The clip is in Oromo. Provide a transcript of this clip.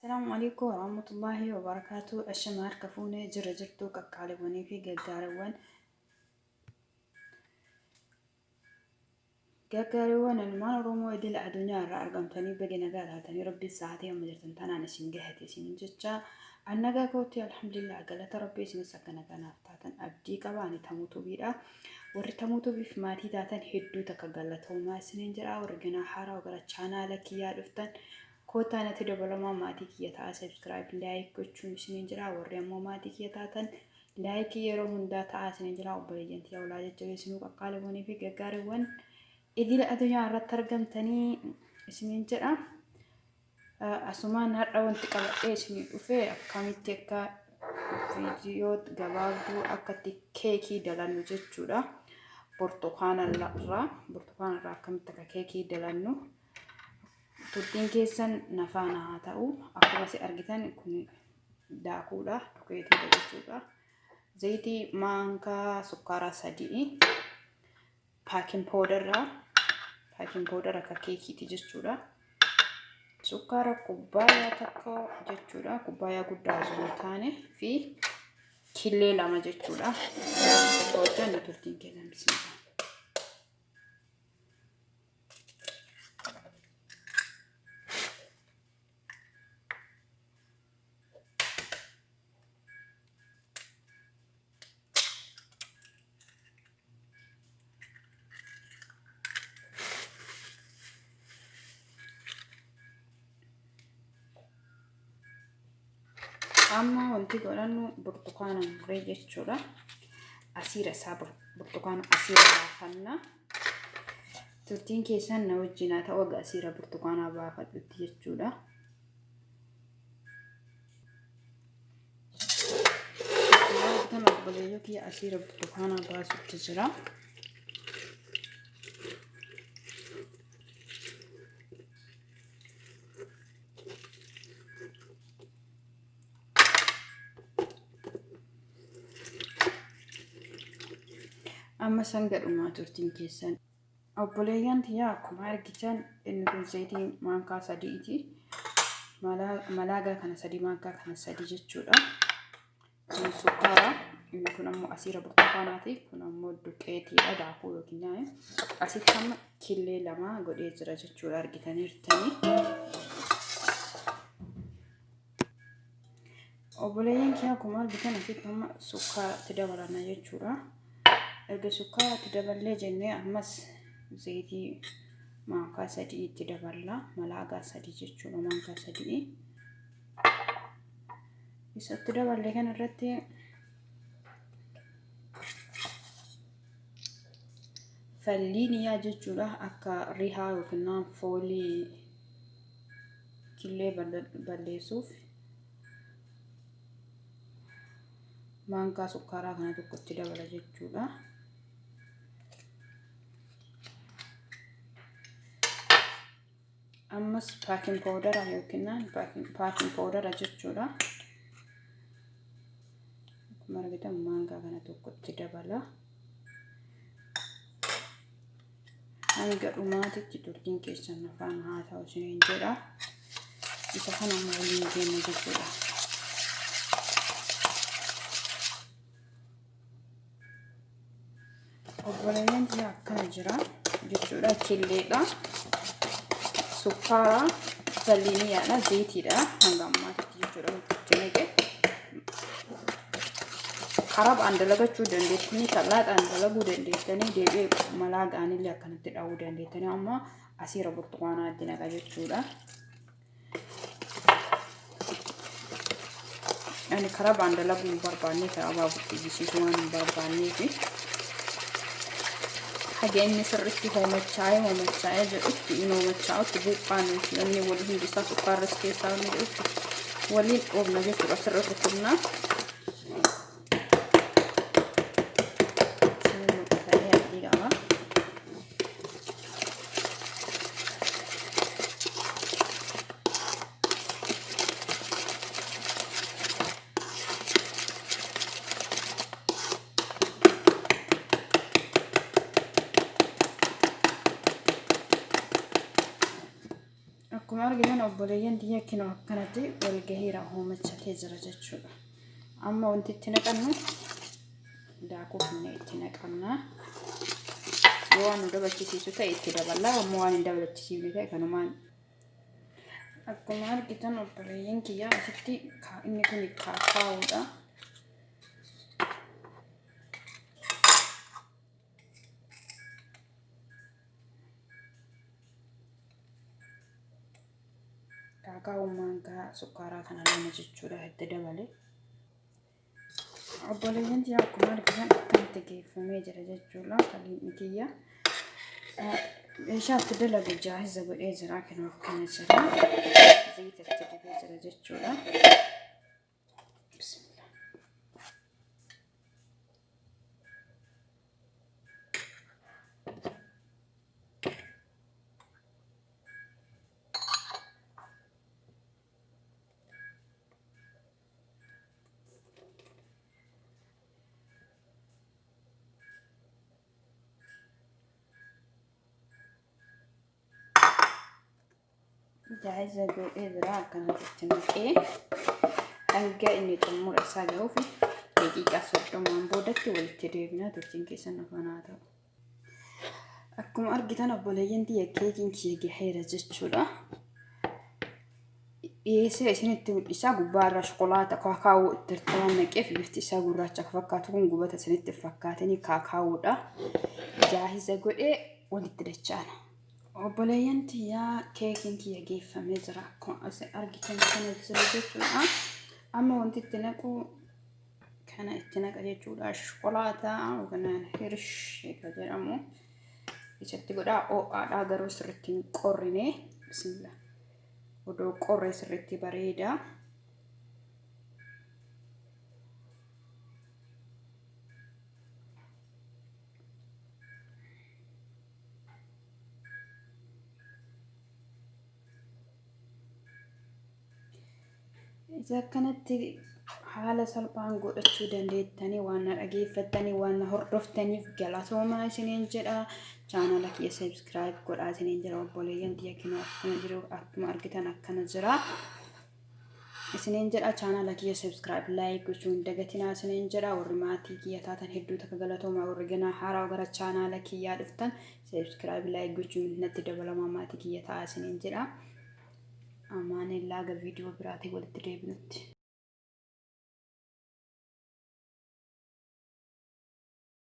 Assalaamu alaikum warahmatullaahi wabarakaatu. Ashama harka fuunee jira jirtuu qaqqaaliwwanii fi gaggaariiwwan gaggaariiwwan ilmaan Oromoo idila addunyaa irraa argamtanii baga nagaa taatanii rabbi sa'aatii amma jirtan tanaan isin gahate isin jecha an nagaa kootti alhamdulillah galata rabbii isinis akka nagaa naaf taatan abdii qaba. Ani Tamuu Tubiidha. Warri Tamuu Tubiif maatii taatan hedduu takka galatoomaa isiniin jedha. Warri ganaa haaraa gara chaanaala kiyyaa dhuftan Koottaa natti dabalamaa maatii kiyya ta'aa subscribe like gochuun isiniin jira. Warri ammoo maatii kiyya taatan like yeroo hundaa ta'aa isiniin jira. Obboleeyyan tiyya walaa jajjabeessinuu qaqqaaliiwwanii fi gaggaariiwwan idila addunyaa irratti argamtanii isiniin jedha. Asumaan har'a wanti qabadhee isinii dhufe akkamitti akka viidiyoo gabaabduu akkatti keekii dalannu jechuudha. Burtukaana irraa akkamitti akka keekii dalannu Turtiin keessan na faana haa ta'u. Akkuma isin argitan kun daakuudha, dukeetiidha jechuudha. Zayitii maankaa sukkaaraa sadii, paakin poodarraa, paakin poodara akka keekiiti jechuudha. Sukkaara kubbaayyaa tokko jechuudha. Kubbaayyaa guddaa osoo hin taane fi killee lama jechuudha. Hojjannu turtiin keessan bismillah. Amma wanti godhannu burtukaana murree jechuudha. Asiira isaa burtukaana asiira baafanna. Turtiin keessan na wajjin haa ta'u haga asiira burtukaanaa baafadhutti jechuudha. Kan obboleeyyoo kiyya asiira burtukaanaa baasutti jira. Amma san gadhumaa turtiin keessan. Obboleeyyan tiyyaa akkuma argitan inni kun zayitii maankaa sadiiti. Malaagaa kana sadii maankaa kana sadii jechuudha. Kun sukkaara. Inni kun ammoo asiira burtukaanaati. Kun ammoo duqeetiidha daakuu yookiin nyaanni. Asitti amma killee lama godhee jira jechuudha argitaniirtanii. Obboleeyyan kiyya akkuma argitan asitti amma sukkaara dabalanna jechuudha. Erga sukkaara itti daballee jennee ammas zayitii maankaa sadii itti daballa. Malaagaa sadii jechuudha maankaa sadii. Isa itti daballe kana irratti falliiniyaa jechuudha akka rihaa yookiin foolii killee balleessuuf maankaa sukkaaraa kana tokkotti dabala jechuudha. Ammas paakin powdara yookiin paakin powdara jechuudha. Akkuma argitan maankaa kana tokkotti dabala. Hanga dhumaatitti turtiin keessan afaan haa ta'u isiniin jedha. Isa kana amma waliin deemna jechuudha. Obboleeyyan kiyya akkana jira jechuudha. Killeedha. Sukkaara, zalliiniyaadha, zayitiidha hanga ammaatitti jechuudha. Itti naqe. Karabaan dalagachuu dandeettanii, salaaxaan dalaguu dandeettanii, deebi'ee malaa ga'anillee akkanatti dha'uu dandeettanii amma asiira burtukaanaa itti naqa jechuudha. Ani karabaan dalaguu hin barbaanne karabaa buqqisiisuu waan hin barbaanneef haga inni sirriitti hoomachaa'ee hoomachaa'ee jedhutti inni hoomachaa'utti buuphaan inni wal hundi isaa sukkaarris keessaa inni jedhutti waliin dhoofna jechuudha sirri rukunnaa. Isin mul'ata abdii qaba. Akkuma Akkuma argitan obboleeyyan tiyya kinoo akkanatti walgahiira hoomachatee jira jechuudha. Amma wanti itti naqannu daakuu finne itti naqanna. Yoo waan nu dabalchisiisu ta'e itti daballaa, ammoo waan hin dabalchisiifne ta'e kanumaan. Akkuma argitan obboleeyyan kiyyaa asitti inni kun kaakaa'uudha. Kaakaa'uun maankaa sukkaaraa kana lama jechuudha itti dabale. Obboleeyyan tiyya akkuma argitan akkanatti geeffamee jira jechuudha saliixni kiyya. Meeshaa itti dalagu jaahiza godhee jira kan akkana jira. Zayita itti dibee jira jechuudha. Bismillah. Jaahiza godhee jira akkanatti itti naqee hanga inni xumura isaa gahuuf daqiiqaa 30n boodatti walitti deebina. Turtiin keessan afaan haa ta'u. Akkuma argitan obboleeyyan tiyya keekiin kiyya gaheera jechuudha. Dhiyeessee isinitti mul'isaa gubbaa irraa shokolaata kaakaawoo itti waan naqeef bifti isaa gurraacha akka fakkaatu kun gubata isinitti fakkaatanii kaakaawuudha. Jaahiza godhee walitti dachaana. Obboleeyyan tiyyaa keekiin kiyya geeffamee jira. Akkuma isin argitan kana jira jechuudha. Amma wanti itti naqu kana itti naqa jechuudha. Shokolaataa yookaan hirshii kan jedhamu isatti godhaa. Ho'aadhaa garuu sirriitti hin qorrine. Bismillah. Odoo qorre sirriitti bareeda. Isa akkanatti haala salphaan godhachuu dandeettanii waan na dhageeffattanii waan na hordoftaniif galatoomaa isiniin jedha. Chaanala kiyya subscribe godhaa isiniin jedha. Obboleeyyan tiyya kinoo akkuma jiru akkuma argitan akkana jira. Isiniin jedha chaanala kiyya subscribe like gochuu hin dagatinaa isiniin jedha. Warri maatii kiyya taatan hedduu takka galatoomaa, warri ganaa haaraa gara chaanala kiyyaa dhuftan subscribe like gochuun natti dabalamaa maatii kiyya ta'aa isiniin jedha. Amaanillaa ga viidiyoo biraatiin walitti deebinutti.